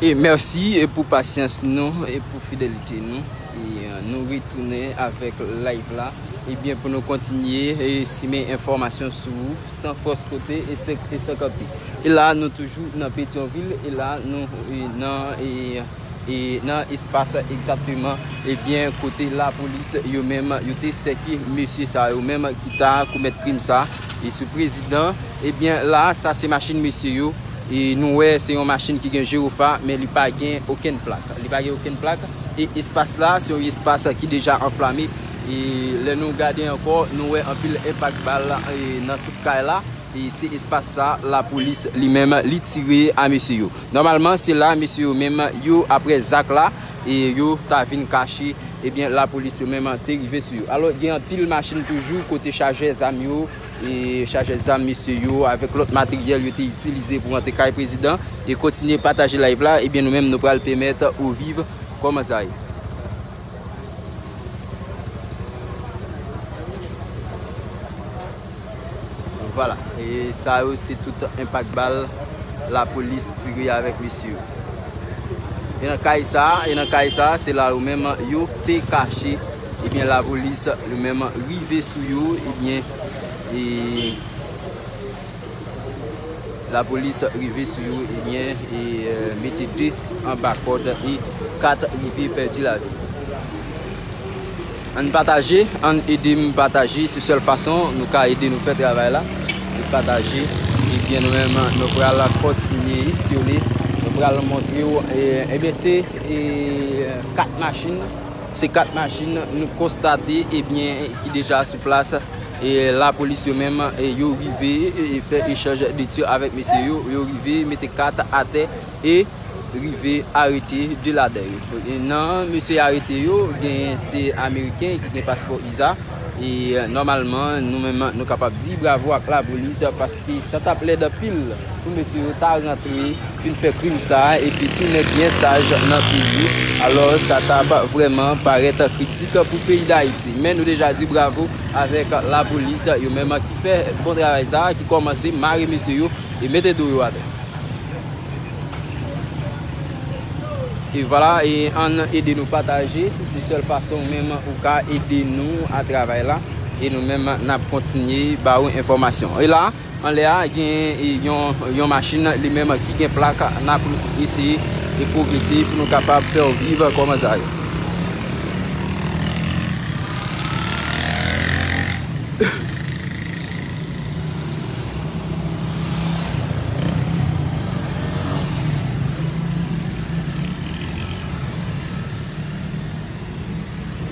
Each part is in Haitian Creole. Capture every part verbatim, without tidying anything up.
E mèsi, e pou pasyans nou e pou fidelite nou. E, e, nou retounen avèk live la. Ebyen, pou nou kontinye e simen enfòmasyon sou ou san fòs kote e san, e san kanpe. E la, nou toujou nan Petyonvil. E la, nou, e nan, e, e nan espas egzakteman, ebyen, kote lapolis yo menm, yo te sèke mesye sa yo menm ki ta komèt krim sa. E sou prezidan, ebyen, la, sa se machin mesye yo. E nou wè, se yon machin ki gen jirofa, men li pa gen okenn plak. Li pa gen okenn plak. E espas la, se yon espas ki deja anflame. E lè nou gade ankò, nou wè anpil enpak bal, e nan tout kay la. E se espas sa, lapolis li menm, li tire a mesye yo. Nòmalman, se la mesye yo menm, yo, apre zak la, e yo ta vin kache, ebyen, lapolis yo menm te rive sou yo. Alò, gen anpil machin toujou kote chajè zam yo, e chajè zam mesye yo, avèk lòt materyèl yo te itilize pou rantre kay prezidan, e kontinye pataje live la, ebyen, nou menm, nou pral pèmèt ou viv kòman sa ye. Vwala. E sa yo, se tout enpak bal lapolis tire avèk mesye yo. E nan kay sa, e nan kay sa, se la yo menm yo te kache. Ebyen, lapolis yo menm rive sou yo, ebyen, e lapolis rive sou yo, ebyen, e, e, mete de anba kòd e kat rive pèdi lavi. Ann pataje, ann ede m pataje, se sèl fason nou ka ede nou fè travay la, se pataje. Ebyen, nou menm, nou pral kontinye isyone, nou pral montre w, e, ebyen, se, e, kat machin, se kat machin nou konstate, ebyen, ki deja sou plas. E lapolis yo menm, e yo rive, e, fè echanj de tir avèk mesye yo. Yo rive mete kat atè e rive arete de ladan yo. E nan mesye arete yo, gen se Ameriken ki gen paspò usa. E, e, nòmalman, nou menm, nou kapab di bravo ak lapolis, paske sa t ap lèd anpil pou mesye yo ta rantre, vin fè krim sa a, epi tounen byen saj nan peyi yo. Alò, sa t ap vrèman parèt kritik pou peyi Dayiti. Men nou deja di bravo avèk lapolis yo menm ki fè bon travay sa a, ki kòmanse mare mesye yo e mete do yo atè. E vwala, e ann ede nou pataje. Se sèl fason ou menm ou ka ede nou a travay la. E nou menm, n ap kontinye ba ou enfòmasyon. E la, anlè a, gen, e, yon, yon machin li menm ki gen plak. N ap eseye e pwogrese pou nou kapab fè w viv kòman sa ye.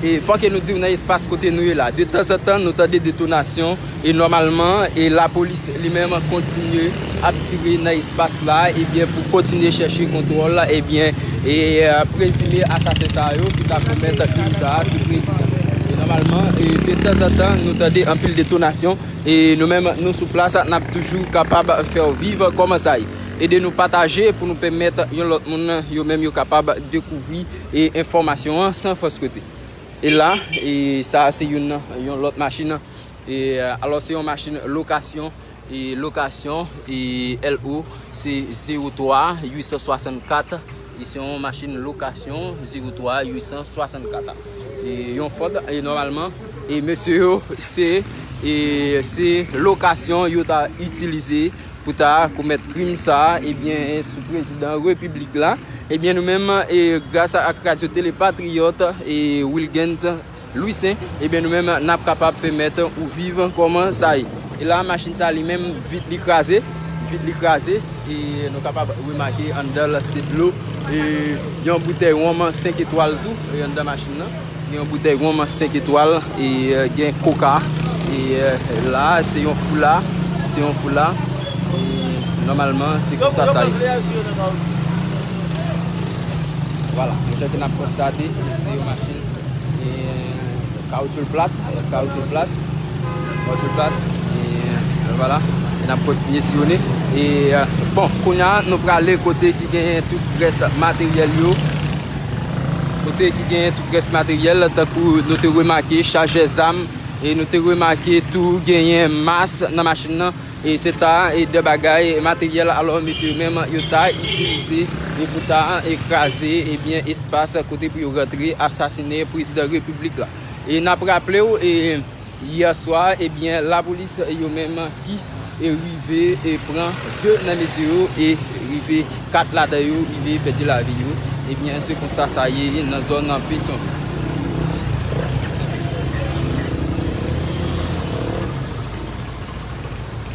E fòk nou di w nan espas kote nou ye la. De tanzantan, nou tande detonasyon e nòmalman, e lapolis li menm kontinye ap tire nan espas la, ebyen, pou kontinye chèche kontwòl, ebyen, e, e, prezime asasen sa yo ki ta komèt krim sa a sou prezidan. E nòmalman, e, de tanzantan, nou tande anpil detonasyon, e nou menm, nou sou plas, n ap toujou kapab fè w viv kòman sa ye. Ede nou pataje pou nou pèmèt yon lòt moun, yo menm, yo kapab dekouvri, e, enfòmasyon an san fòs kote. E la, e sa a se youn, yon lòt machin. E, alò, se yon machin lokasyon, e lokasyon, e L O, se zewo twa uit san swasannkat, e se yon machin lokasyon, zewo twa uit san swasannkat. E yon Ford, e nòmalman, e mesye yo, se, e se lokasyon yo ta itilize pou ta komèt krim sa a, ebyen, sou prezidan repiblik la. Ebyen, nou menm, e gras ak Radyo Tele Patriyòt, e Wilgens Louissaint, ebyen, nou menm, n ap kapab pèmèt ou viv kòman sa ye. E la, machin sa li menm, vit li kraze, vit li kraze, e nou kapab remake anndan l se dlo, e yon boutèy wonm senk etwal tou, e anndan machin nan. Gen yon boutèy wonm senk etwal, e, e, gen koka, e, e, la, se yon foula, Se yon foula. E nòmalman, se konsa sa ye. Vwala, jan ke n ap konstate, se yon machin, e, kawotchou l plat, kawotchou l plat, kawotchou l plat, e, vwala, e n ap kontinye siyone. E, bon, kounye a, nou prale kote ki genyen tout rès materyèl yo, kote ki genyen tout rès materyèl, tankou nou te remake chajè zam, e nou te remake tou genyen mas nan machin nan. E se ta, e de bagay, materyèl, alò, mesye yo menm, yo ta itilize, e pou ta, e kraze, ebyen, espas kote pou yo rantre asasinen prezidan repiblik la. E n ap raple w, e yè swa, ebyen, lapolis yo menm ki, e rive, e pran de nan mesye yo, e rive kat ladan yo, rive pèdi lavi yo. Ebyen, se konsa sa ye nan zòn Petyonvil.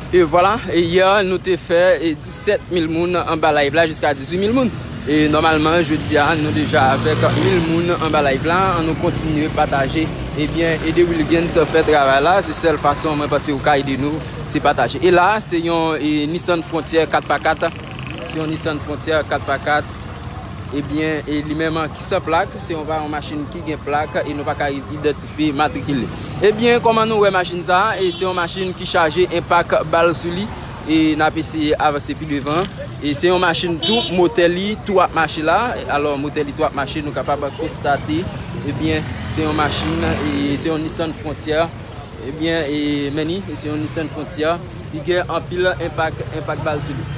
E vwala, e yè nou te fè, e disèt mil moun anba live la, jiska dizuit mil moun. E nòmalman, jodi a, nou deja avèk mil moun anba live la. An nou kontinye pataje. Ebyen, ede Wilgens fè travay la. Se sèl fason mwen panse ou ka ede nou, se pataje. E la, se yon, e, Nissan Frontier kat pa kat. Se yon Nissan Frontier kat pa kat. Ebyen, e li menm ki san plak, se yon, pa yon machin ki gen plak e nou pa ka idantifye matrikil li. Ebyen, kòman nou wè machin sa a? E se yon machin ki chaje enpak bal sou li. E n ap eseye avanse pi devan. E se yon machin tou, motè li tou ap mache la. Alò, motè li tou ap mache, nou kapab konstate, ebyen, se yon machin, e se yon Nissan Frontier. Ebyen, e, men ni, se yon Nissan Frontier ki gen anpil enpak, enpak bal sou li.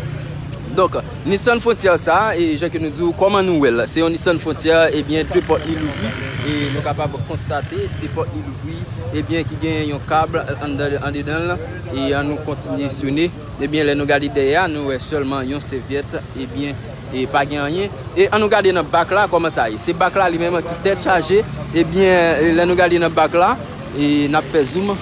Donk, Nissan Frontier sa, e jan ke nou di w, kòman nou wè l? Se yon Nissan Frontier, ebyen, de pòt li louvri, e nou kapab konstate de pòt li louvri, ebyen, ki gen yon kab anndan, andedan l, e an nou kontinye siyone. Ebyen, lè nou gade dèyè a, nou wè sèlman yon sèvyèt, ebyen, e pa gen anyen. E an nou gade nan bak la, kòman sa ye? Se bak la li menm ki tèt chaje, ebyen, lè nou gade nan bak la, e n ap fè zoom.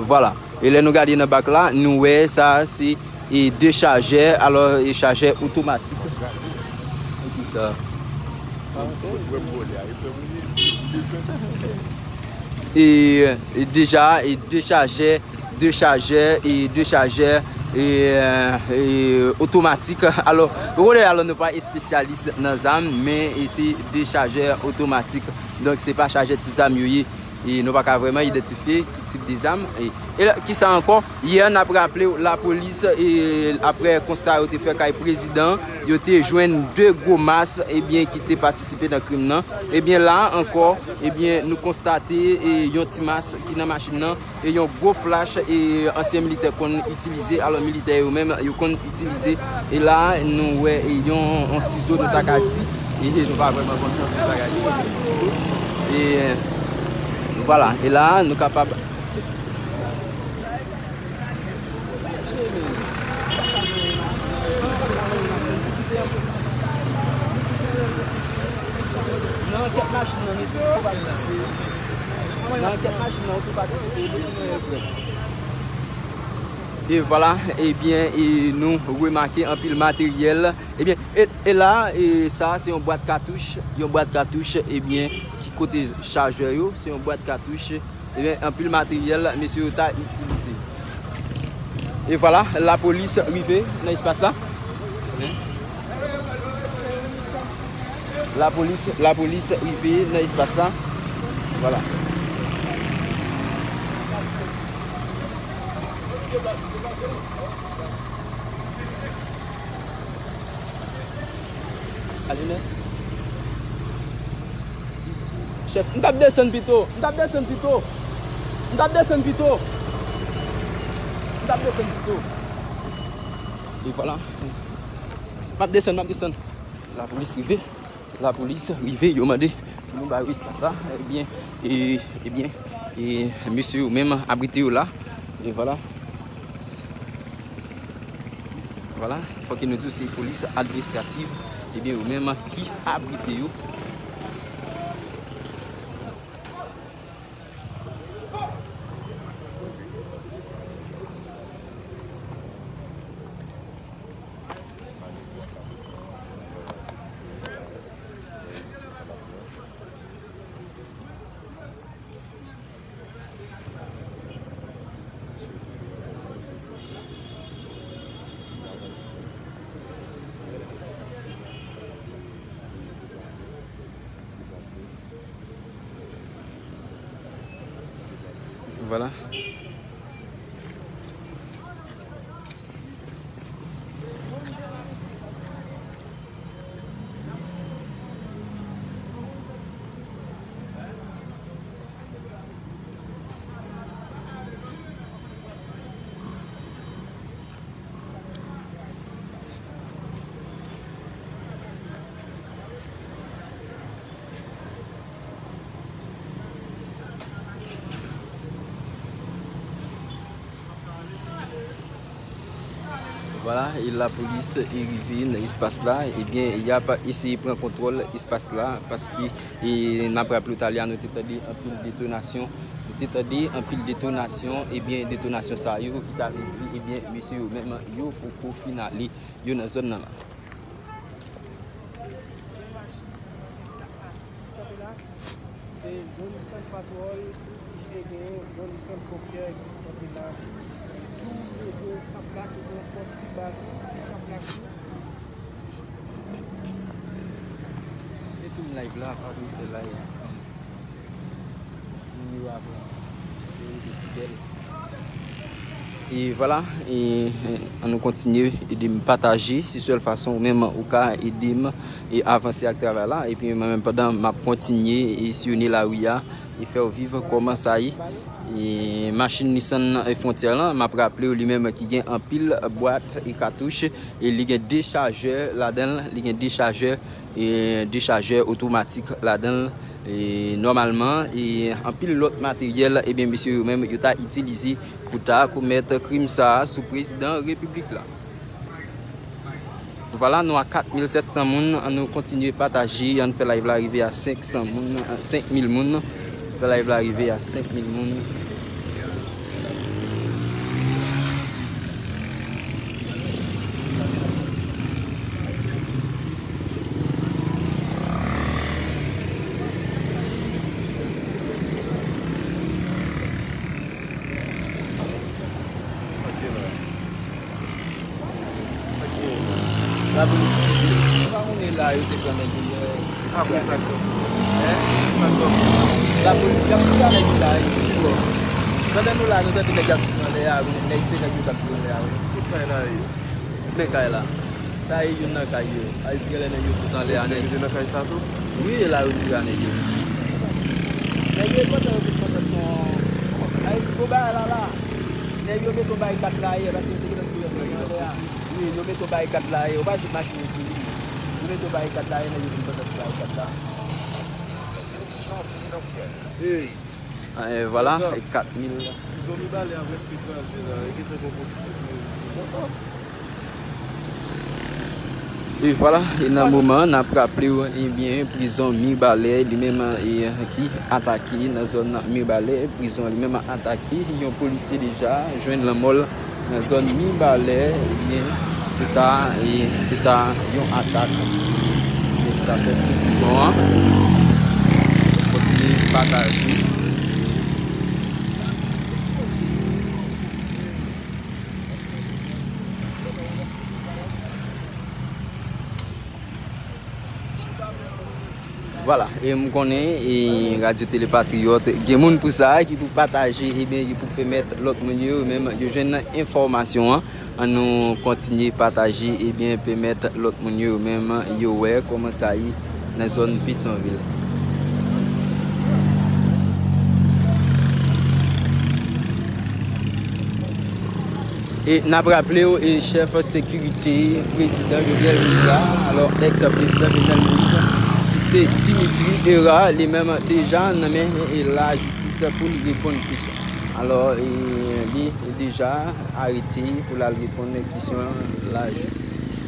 Vwala. E lè nou gade nan bak la, nou wè sa se, e dechajè, alò, e chajè otomatik. E ki sa? E, e deja, e dechajè, dechajè, e dechajè, e, e otomatik. Alò, ou konnen, alò, nou pa espesyalis nan zam, men e se dechajè otomatik. Donk, se pa chajè ti zam yo ye. E nou pa ka vrèman idantifye ki tip de zam. E, e la, ki sa ankò? Yè, n ap raple w, lapolis, e, aprè konsta yo te fè kay prezidan, yo te jwenn de gwo mas, ebyen, ki te patisipe nan krim nan. Ebyen, la a ankò, ebyen, nou konstate, e, yon ti mas ki nan machin nan, e yon gwo flach, e, ansyen militè konn itilize. Alò, militè yo menm, yo konn itilize. E la, nou wè, e, yon, yon sizo, nou ta ka di. E, e nou pa vrèman konn konn bagay yo, yon sizo. E, e, vwala. E la, nou kapab. Nan ankèt machin nan, mesye, nou pa di. Nan ankèt machin nan, ou tou patisipe, e nou wè frè. E vwala, ebyen, e nou remake anpil materyèl. Ebyen, e, e la, e sa, se yon bwat katouch, yon bwat katouch, ebyen, ki kote chajè yo, se yon bwat katouch, ebyen, anpil materyèl, mesye yo ta itilize. E vwala, lapolis rive nan espas la. Lapolis, lapolis rive nan espas la. Vwala. Ale, men. Chèf, m t ap desann pito. M t ap desann pito. M t ap desann pito. M t ap desann pito. E vwala. M ap desann, m ap desann. Lapolis rive. Lapolis rive, yo mande pou nou ba yo espas la. Ebyen, e, ebyen, e mesye yo menm abrite yo la. E vwala. Vwala, fòk nou di se polis administrativ, ebyen, yo menm ki abrite yo. Vwala. Vwala, e lapolis e rive nan espas la, ebyen, y ap eseye pran kontwòl espas la, paske, e, n ap raple w talè a, nou te tande anpil detonasyon, nou te tande anpil detonasyon, ebyen, detonasyon sa yo, ki ta vle di, ebyen, mesye yo menm, yo poko fin ale, yo nan zòn nan la. Se Johnson Patrol ki te genyen, Johnson Frontyè ki kanpe la. Tou rezo san plak, yo gen yon pòt ki ba tou, ki san plak tou. E tou m live la, pa vin fè live. Moun yo ap rete fidèl. E vwala, e, e, ann nou kontinye ede m pataje, se sèl fason ou menm ou ka ede m e avanse ak travay la. Epi mwen menm pandan m ap kontinye e siyone lari a e fè w viv kòman sa ye. E machin Nissan Frontier lan, m ap raple w li menm ki gen anpil bwat e katouch e li gen de chajè ladan l, li gen de chajè e dechajè otomatik ladan l. E nòmalman, e anpil lòt materyèl, ebyen, mesye yo menm, yo ta itilize pou ta komèt krim sa a sou prezidan repiblik la. Vwala, nou a kat mil sèt san moun, ann nou kontinye pataje, ann fè live la rive a senk san moun, senk mil moun. Fè live la rive a senk mil moun. Lapolis, ou pa konnen la yo te pran nèg yo yè. Apre sa k fèt? Hein? Sa k fèt? Lapolis, y ap tire nèg yo la, e ki bò? Pandan nou la, nou tande nèg y ap tire anlè a, nèg se nèg yo k ap tire anlè a, wi. Tout kay la ye. Men kay la. Sa e youn nan kay yo. Ayiti genlè nèg yo tout anlè a, nèg. Nèg yo te nan kay sa tou? Wi, e la yo tire a nèg yo. Nèg yo kontan, yo tout kontan son. Ayiti gwo bagay la la. Nèg yo mete yon barikad la yè, paske yo te gentan sou yo anlè a. Wi, yo mete yon barikad la yè. Ou pa di machin yo sou li. Yo mete yon barikad la yè, nèg yo vin kontan sou barikad la. Hey! E, vwala, e kat mil. Prizon Mibalè a prèske kraze la, e gentan gen yon polisye ki mouri. E vwala, e nan moman, n ap raple w, ebyen, prizon Mibalè, li menm, e, ki atake nan zòn Mibalè, prizon li menm atake, yon polisye deja jwenn lanmò l. Nan zòn Mibalè, ebyen, se ta, e, se ta yon atak ki ta fèt sou prizon an. Kontinye pataje. Vwala, e m konnen, e Radyo Tele Patriyòt, gen moun pou sa, ki pou pataje, ebyen, ki pou pèmèt lòt moun yo, menm, yo jwenn enfòmasyon an. Ann nou kontinye pataje, ebyen, pèmèt lòt moun yo, menm, yo wè kòman sa ye nan zòn Petyonvil. E n ap raple w, e chèf sekirite prezidan Jovenel Moïse la, alò, èks prezidan Jovenel Moïse, ki se Dimitri Hérard, li menm deja nan men, e, lajistis pou l reponn kesyon. Alò, e, li deja arete pou l al reponn kesyon lajistis.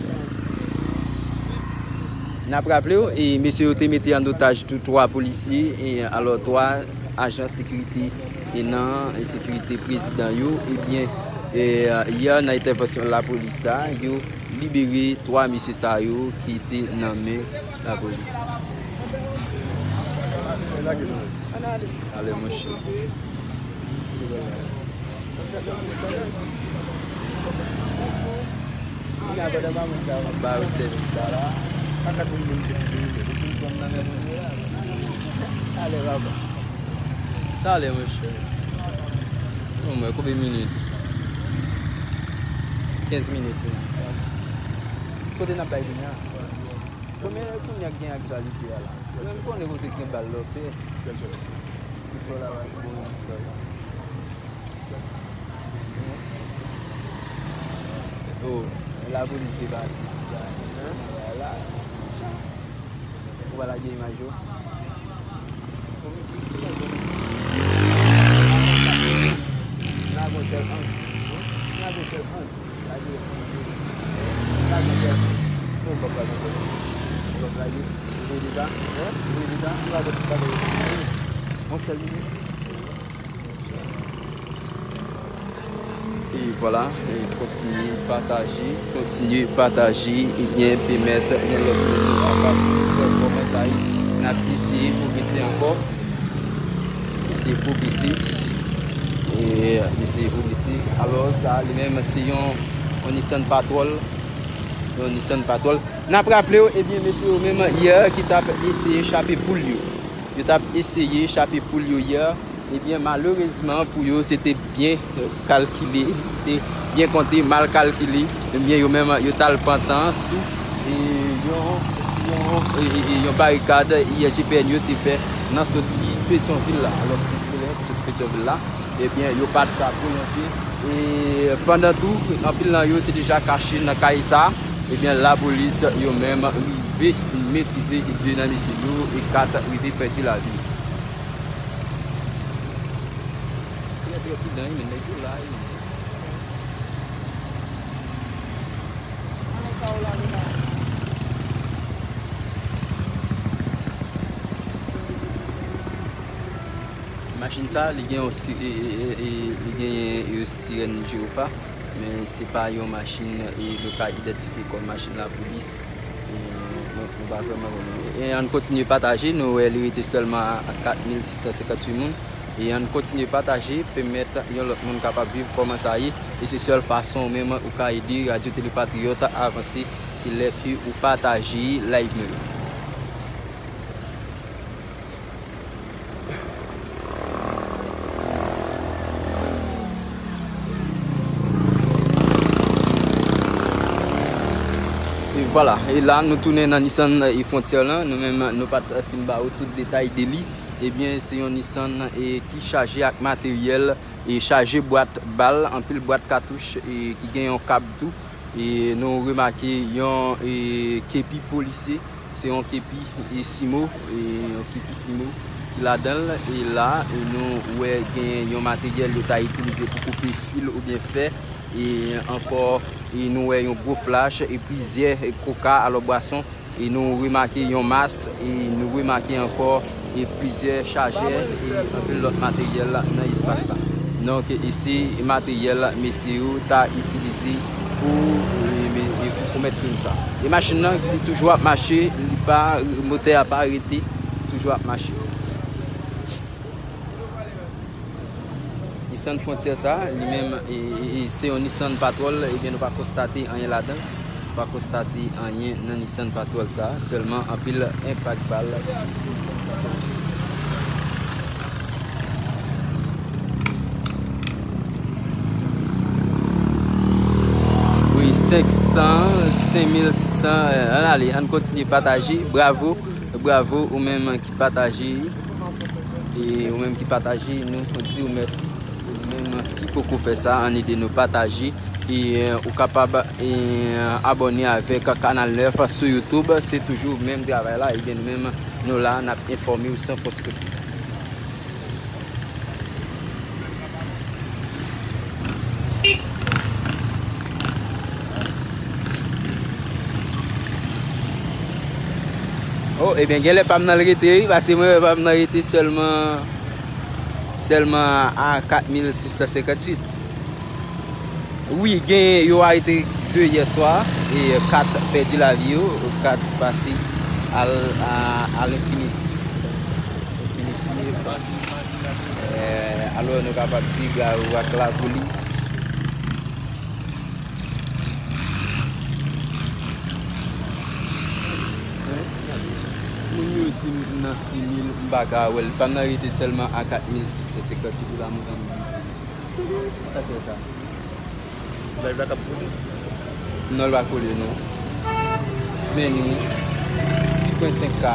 N ap raple w, e, mesye yo te mete an otaj tou twa polisye, e, alò, twa ajan sekirite, e, nan, e, sekirite prezidan yo, ebyen, e, yè nan entèvansyon lapolis la, yo libere twa mesye sa yo ki te nan men lapolis. Ale, monchè. Ba yo sèvis la, la. Ale, papa. Talè, monchè. Mwen, konbyen minit? Kenz minit. Kote n ap bay kounye a? Konbyen kounye a k gen aktyalite a la? Mwen, m konnen kote k gen bal lòtè. Ki fè la, bon, oh, lapolis debake. Hein? Voilà. Ou pa lage imaj yo. Lage yon sèl ang. Lage yon sèl ang. Lage yon sèl ang. Lage yon sèl ang. Fè yon kòb lage yon sèl ang. Yon kòb lage. Ou vle deja? Hein? Ou vle deja? Ou lage yon sèl ang. Yon sèl minit. E vwala, e kontinye pataje, kontinye pataje, ebyen, pèmèt yon lòt moun kapab fè kòmantè. N ap eseye pwogrese ankò. Eseye pwogrese. E eseye pwogrese. Alò, sa, li menm, se yon, yon Nissan Patrol. Se yon Nissan Patrol. N ap raple w, ebyen, mesye yo menm, yè, ki t ap eseye chape poul yo. Yo t ap eseye chape poul yo yè. Ebyen, malerezman pou yo, se te byen, eh, kalkile, se te byen konte, mal kalkile. Ebyen, yo menm, yo t al pantan sou, eh, yon, yon, eh, eh, eh, yon barikad I G P N yo te fè nan soti Petyonvil la. Alò, ti pou soti Petyonvil la, ebyen, yo pa t ka pran yon pye. E pandan tou, anpil nan yo te deja kache nan kay sa. Ebyen, lapolis yo menm rive metrize de nan mesye yo e kat rive pèdi lavi. Trè, trè pridan, wi, men nèg yo la, wi. Machin sa, li gen yon si-, e, e, e, e, li genyen yon sirèn jiwofa, men se pa yon machin, e, nou ka idantifye kòm machin lapolis. E, nou, nou pa vrèman konnen. E, e, ann kontinye pataje, nou wè li rete sèlman a kat mil sis san senkanntuit moun. E ann kontinye pataje, pèmèt yon lòt moun kapab viv kòman sa ye. E se sèl fason ou menm ou ka ede Radyo Tele Patriyòt avanse, se lè ke ou pataje live nou yo. E vwala, e la nou tounen nan Nissan e fwontyè lan, nou menm nou pa t fin ba ou tout detay de li. Ebyen, se yon Nissan e ki chaje ak materyèl e chaje bwat bal, anpil bwat katouch e ki gen yon kab tou. E nou remake yon, e, kepi polisye. Se yon kepi, e, simo, e, yon kepi simo ki ladan l. E la, e nou wè gen yon materyèl yo ta itilize pou koupe fil oubyen fè. E ankò, e nou wè yon gwo flach e plizyè, e, koka, alò bwason. E nou remake yon mas, e nou remake ankò, e plizyè chajè, e anpil lòt materyèl nan espas la. Donk, e se materyèl mesye yo ta itilize pou, e, me-, e pou komèt krim sa. E machin nan, li toujou ap mache, li pa, motè a pa rete, toujou ap mache. Nissan Frontier sa, li menm, e, e, e, se yon Nissan Patrol, ebyen, nou pa konstate anyen ladan. Nou pa konstate anyen nan Nissan Patrol sa, sèlman anpil enpak bal. Wi, senk san, senk mil sis san, ann ale, ann kontinye pataje. Bravo, bravo, ou menm ki pataje. E ou menm ki pataje, nou di w mèsi. Ou menm ki poko fè sa, ann ede nou pataje. E, e, ou kapab, e, abòne avèk Kanal nèf sou YouTube. Se toujou menm travay la. Ebyen, nou menm, nou la, n ap enfòme w san fòs kote. Oh, ebyen, genlè pa m nan l rete, wi, paske mwen wè pa m nan rete sèlman, sèlman a kat mil sis san senkanntuit. Wi, gen, yo arete de yè swa, e kat pèdi lavi yo, kat pase al, a, a lenfiniti. Lenfiniti. Eh, alò, nou kapab di bravo ak lapolis. Moun yo di m nan sis mil, m pa ka wè l. Pa m nan rete sèlman a kat mil sis san senkanntuit, la m ann glise. Sa k fè sa? Live la k ap kole. Non, l pa kole, non. Men nou, sis pwen senk K.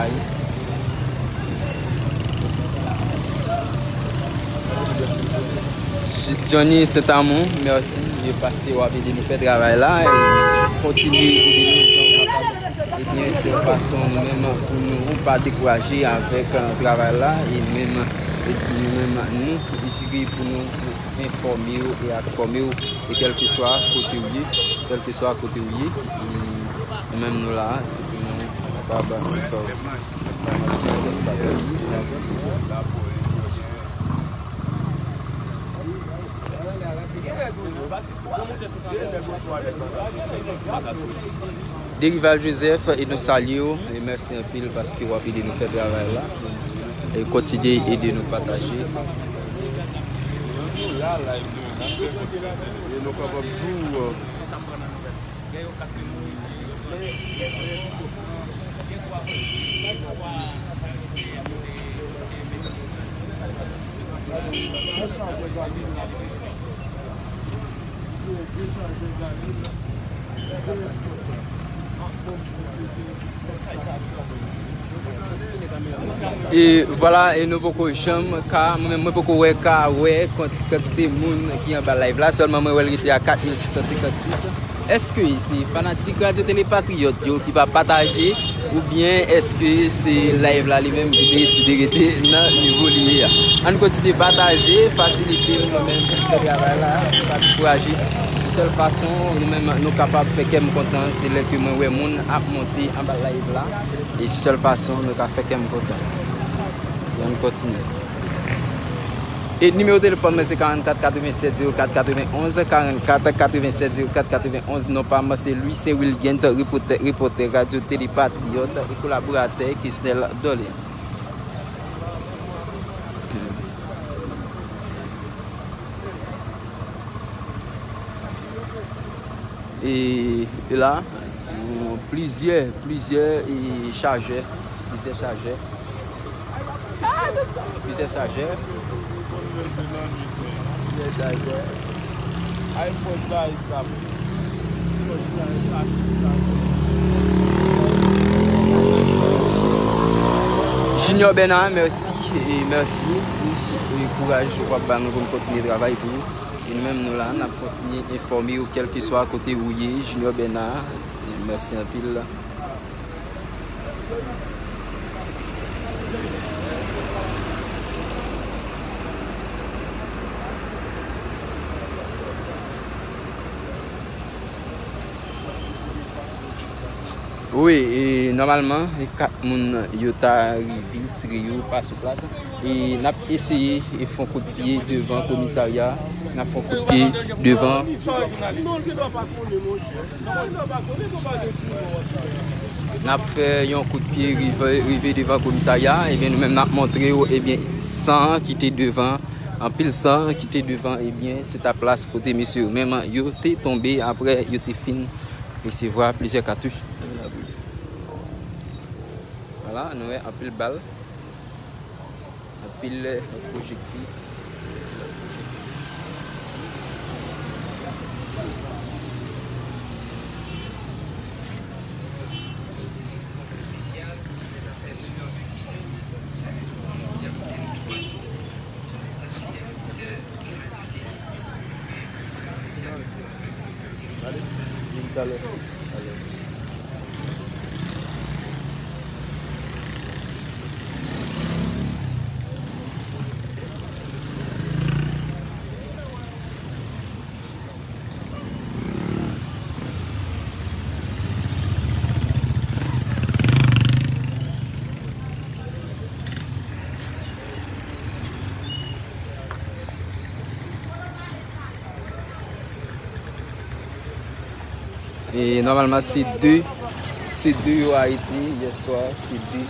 J-, Johnny Saint-Amour, mèsi. Yo pase, w ap ede nou fè travay la. E kontinye ede nou jan w kapab. Ebyen, se yon fason nou menm pou nou pa dekouraje avèk, eh, travay la. E menm, e nou menm, nou jire pou nou enfòme w e ak fòme w, e kèlkeswa kote w ye, kèlkeswa kote w ye, e nou menm nou la, se pou nou kapab fè w. Derival Joseph, e nou salye w, e mèsi anpil paske w ap ede nou fè travay la. E kontinye ede nou pataje. Nou la, live nou an, n ap fè kontinye. E nou kapab di w, E vwala, e nou poko janm ka, mwen menm, mwen poko wè ka, wè kant-, kantite moun ki anba live la, sèlman mwen wè l rete a kat mil sis san senkantuit. Èske se fanatik Radyo Tele Patriyòt yo ki pa pataje, oubyen èske se live la li menm ki deside rete nan nivo li ye a? Ann kontinye pataje, fasilite nou menm pou fè travay la, pa dekouraje. Se sèl fason nou menm nou kapab fè kè m kontan, se lè ke mwen wè moun ap monte anba live la. E se sèl fason nou ka fè kè m kontan. Ann kontinye. E nimewo telefòn mwen se karannkat katrevennsèt zewo kat katrevenonz, karannkat katrevennsèt zewo kat katrevenonz. Non pa m se Louis Saint Wilgens, repòtè, repòtè Radyo Tele Patriyòt e kolaboratè Kesnel Dorlean. E, e la, nou, plizyè, plizyè, e, chajè, plizyè chajè, plizyè chajè, plizyè chajè. Junior Bernard, mèsi, e mèsi pou, e, kouraj w ap ba nou pou n kontinye travay pou ou. E nou menm nou la, n ap kontinye enfòme w kèlkeswa kote ou ye, Junior Bernard, e mèsi anpil. Wi, e nòmalman, e kat moun yo ta rive tire yo pa sou plas. E n ap eseye e fè yon kout pye devan komisarya. N ap fè yon kout pye devan. N ap fè yon kout pye rive, rive devan komisarya. Ebyen, nou menm n ap montre w, ebyen, san ki te devan, anpil san ki te devan, ebyen, se ta plas kote mesye yo menm yo te tonbe apre yo te fin resevwa plizyè katouch. Vwala, nou wè anpil bal. Anpil pwojektil. E nòmalman, se de, se de yo arete yè swa, se de.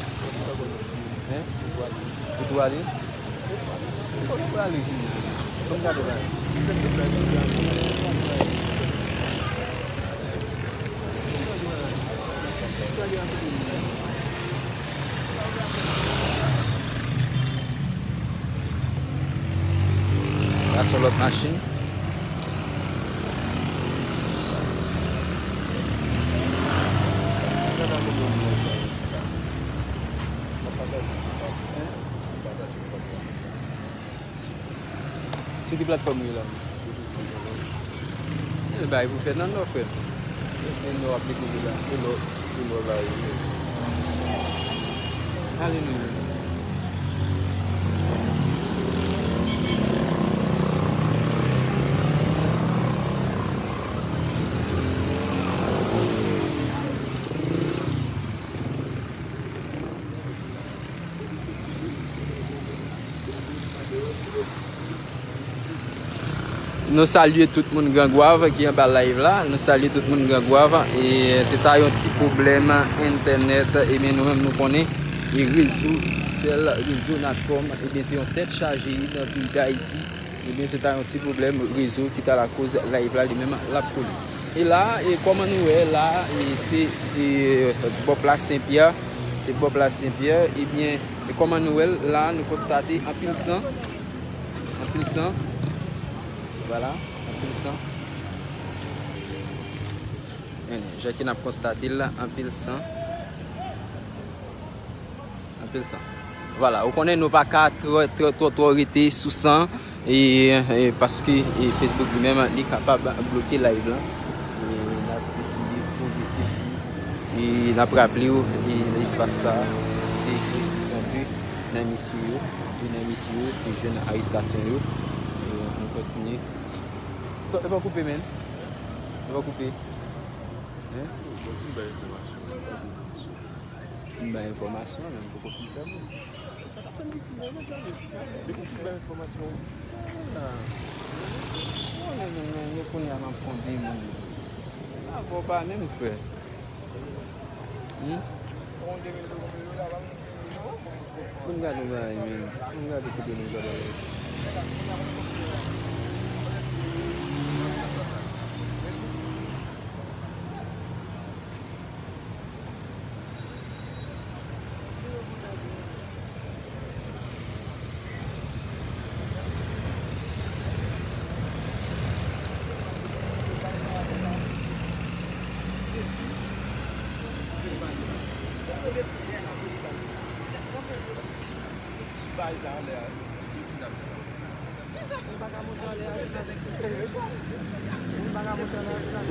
Hein? Ou tou ale? Ou tou ale? Ou tou ale vini? Ban m gade la. Sou lòt machin. Sou ki platfòm ou ye la? E bay pou fè nan nò, frè. Se nò ap dekouvri la. Se nò, se nò la, wi. Alelouya. Nou salye tout moun Gran Gwav ki anba live la. Nou salye tout moun Gran Gwav. E se ta yon ti pwoblèm entènèt. Ebyen, nou menm nou konnen. E rezo Digicel, rezo Natcom, ebyen, se yon tèt chaje nan peyi Dayiti. Ebyen, se ta yon ti pwoblèm rezo ki ta lakoz live la, li menm, l ap kole. E la, e kòman nou wè la, e se, e, bò plas Senpyè. Se bò plas Senpyè. Ebyen, e kòman nou wè l la, nou konstate anpil san. Anpil san. Vwala, anpil san. Jan ke n ap konstate l la, anpil san. Anpil san. Vwala, ou konnen nou pa ka twò, twò, twò, twò rete sou san, e, e, paske, e, Facebook li menm, li kapab bloke live lan. E n ap eseye pwogrese pou, e n ap raple w, e nan espas sa, te jwenn de nan mesye yo, de nan mesye yo te jwenn arestasyon yo. E nou kontinye. So, e pa koupe, men. E pa koupe. Hein? Bon, fin bay enfòmasyon. M bay enfòmasyon, men m poko fin fèmen. Sa ka fè m viktim nan, men, Jarvis. Depi w fin bay enfòmasyon, ah, konnen nou, nou, nou kounye a n ap fè yon demon. Avè w pa menm, frè. Hmm? Ann gade yon bagay, men. Ann gade kote nou gade la.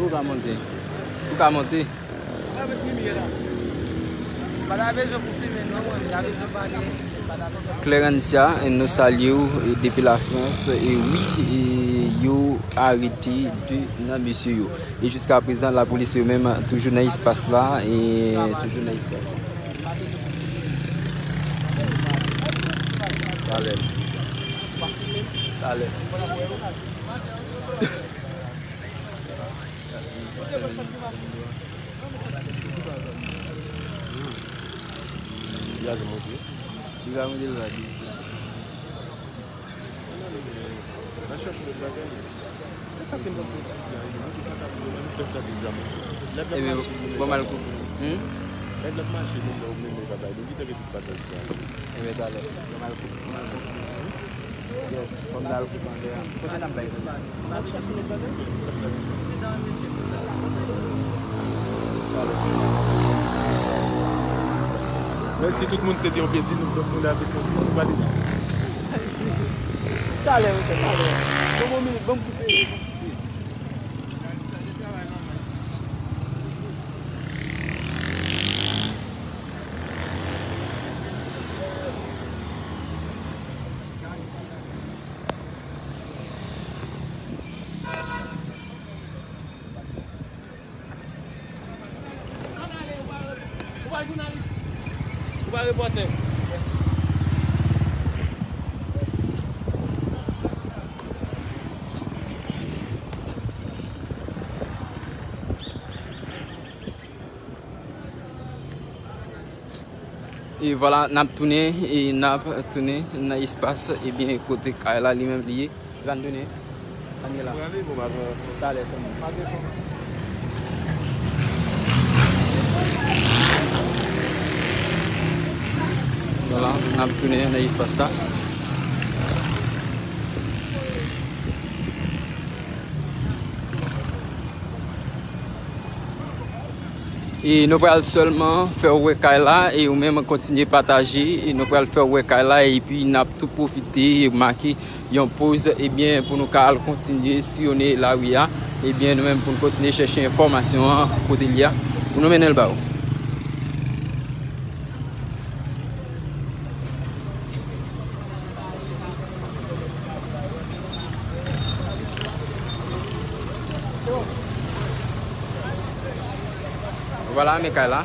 Ou ka monte. Ou ka monte. Clarencia, nou salye w, e, depi Lafrans. E wi, e, yo arete de nan mesye yo. E jiska prezan, lapolis yo menm toujou nan espas la, e toujou nan espas la. Talè. Talè. Li ka monte. Li ka monte la, li. Nan chèche lòt bagay. E sa ke m t ap fè sou la, e, nou te pa ka pou nou fè sa deja, men. Lè n ap mache, nou menm, bon, mal koupe. Hmm? Lè n ap mache, nou menm, nou menm, nou pa bay. Nou gentan gen tout bagay sa. Ebyen, talè. Bon, mal koupe. Mal koupe. Yes, fò m ta al koupe anlè a. Kote n ap bay sou la? N ap chache lòt bagay. Mèsi tout moun, se te yon plezi. Nou, nou la tout moun. Nou pale. Talè, wi, talè. Bon, bon, minit, bon, m koupe. Ou pa jounalis? Ou pa repòtè? E vwala, n ap tounen, e n ap tounen nan espas, ebyen, kote kay la, li menm, li ye. L ann tounen. Ann ye la. Talè, tann. Vwala, n ap tounen nan espas sa. E nou pral sèlman fè w wè kay la, e ou menm kontinye pataje, e nou pral fè w wè kay la, epi n ap tou pwofite make yon poz, ebyen, pou nou ka al kontinye siyonnen lari a, ebyen, nou menm pou n kontinye chèche enfòmasyon an kote l ye a, pou nou mennen l ba ou. Vwala, men kay la.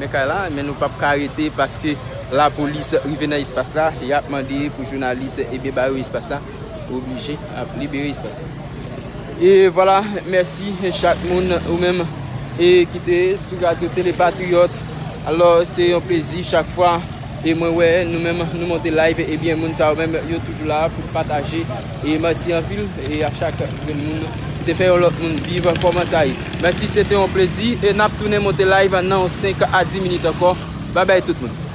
Men kay la, men nou p ap ka rete paske lapolis rive nan espas la, y ap mande pou jounalis ebyen ba yo espas la, oblije ap libere espas la. E vwala, mèsi chak moun ou menm e ki te sou radyo Tele Patriyòt. Alò, se yon plezi chak fwa e mwen wè nou menm nou monte live, ebyen moun sa yo menm yo toujou la pou pataje. E mèsi anpil e a chak grenn moun ki te fè yon lòt moun viv kòman sa ye. Mèsi, se te yon plezi e n ap tounen monte live nan yon senk a dis minit ankò. Babay tout moun.